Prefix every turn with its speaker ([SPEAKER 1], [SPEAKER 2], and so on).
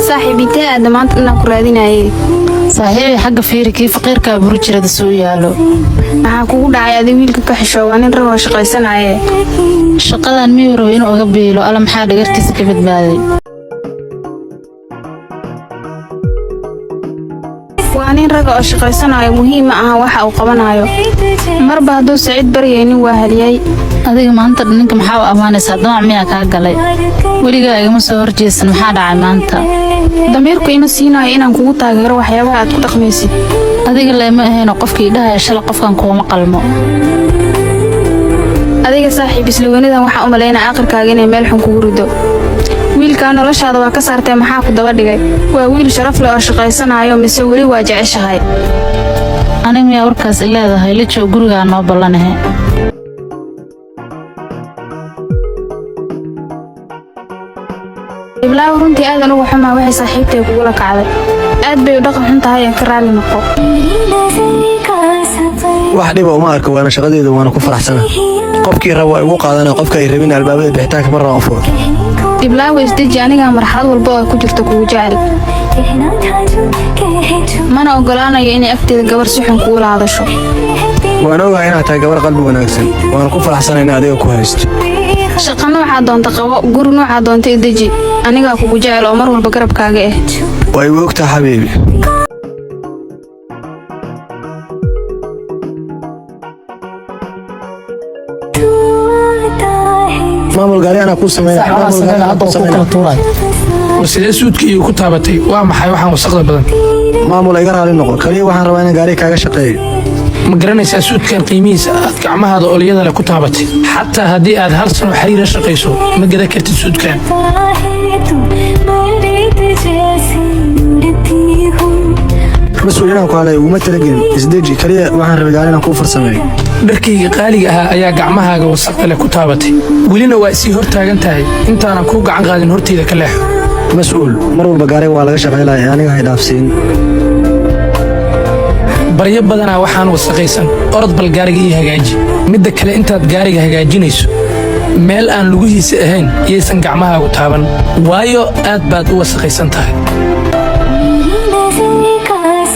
[SPEAKER 1] Saaxiib, intee aada maanta inaan ku raadinayay?
[SPEAKER 2] Saaxiibay, xagga fiiri, kii faqiirkaa buru jirada soo yaalo.
[SPEAKER 1] Maxaa kugu dhacay adi? Wiilka ka xisho, waa nin ragoo shaqaysanaye.
[SPEAKER 2] Shaqadan miyuu rabo inuu oga biilo? Alla, maxaa dhagartiisa ka badbaaday?
[SPEAKER 1] Waa nin raga oo shaqaysanayo, muhiim ma aha waxa uu qabanayo. Marba hadduu Saciid baryaynin, waa haliyay.
[SPEAKER 2] Adiga maanta ninka maxaa u ammaanaysaa? Damac miyaa kaa galay? Weligaa igama soo horjeesan, maxaa dhacay maanta?
[SPEAKER 1] Damiirku ima siinayo inaan kugu taageero waxyaabaha aad ku dhaqmaysid.
[SPEAKER 2] Adiga leema ahayno qofkii dhahaya shala qofkan kuuma qalmo.
[SPEAKER 1] Adiga saaxiib, isla weynadan waxaa u malaynaa aqirkaaga inay meel xun kugu rido. Wiilkaa noloshaada waa ka saartee, maxaa ku daba dhigay? Waa wiil sharaf leh oo shaqaysanayo, mise weli waa jeceshahay?
[SPEAKER 2] Aniga miyaa warkaas i leedahay? La joog, gurigaa noo ballanahe.
[SPEAKER 1] Iblaaw, runtii aadan uga xumaa waxay saaxiibtay kugula kacday. Aad bay u dhaqan xun tahay ee ka raalli noqo.
[SPEAKER 3] Wax dhiba uma arko, waana shaqadeeda, waana ku faraxsana. Qofkii raba waa igu qaadana, qofka ay rabin albaabada bixitaanka marna u furo.
[SPEAKER 1] Iblaawa, isdeji. Anigaa marxalad walba oo ay ku jirto kugu jecel, mana ogolaanayo inay agteeda gabar si xun kugula hadasho.
[SPEAKER 3] Waan ogahay inaad tahay gabar qalbi wanaagsan, waana ku faraxsana in adiga ku haysto.
[SPEAKER 1] Shaqa noocaa doonta qabo, guri noocaa doonta ideji. Anigaa kugu jecel oo mar walba garabkaaga ah.
[SPEAKER 3] Waa igu ogtaha, xabiibi. Maamul, gaari anaa kuu sameynaya. Maamul, gaari anaa kuu sameynaya.
[SPEAKER 4] War sidee suudka iigu ku taabatay? Waa maxay waxaan wasaqda badan?
[SPEAKER 3] Maamul, iga raali noqo, kaliya waxaan rabaa inaan gaariga kaaga shaqeeyo.
[SPEAKER 4] Ma garanaysaa suudkan qiimihiisa aad gacmahaada olyada leh ku taabatay? Xataa haddii aad hal sano xiriira shaqayso, ma gadan kartid suudkan.
[SPEAKER 3] Mas-uul, inaan ku hadlay uguma talagelin, isdeji. Kaliya waxaan rabay gaari inaan kuu farsameeyo.
[SPEAKER 4] Dharkayga qaaliga ahaa ayaa gacmahaaga wasaqda leh ku taabatay, welina waa isii hor taagan tahay. Intaanan kuu gacan qaadin, hortayda ka leexo.
[SPEAKER 3] Mas-uul, mar walba gaariga waa laga shaqaynaya, aniga hay dhaafsiin.
[SPEAKER 4] Baryo badanaa waxaan wasaqaysan. Orod bal gaariga ii hagaaji. Midda kale, intaad gaariga hagaajinayso, meel aan lugihiisa ahayn yaysan gacmahaagu taaban, waayo aad baad u wasaqaysan tahay.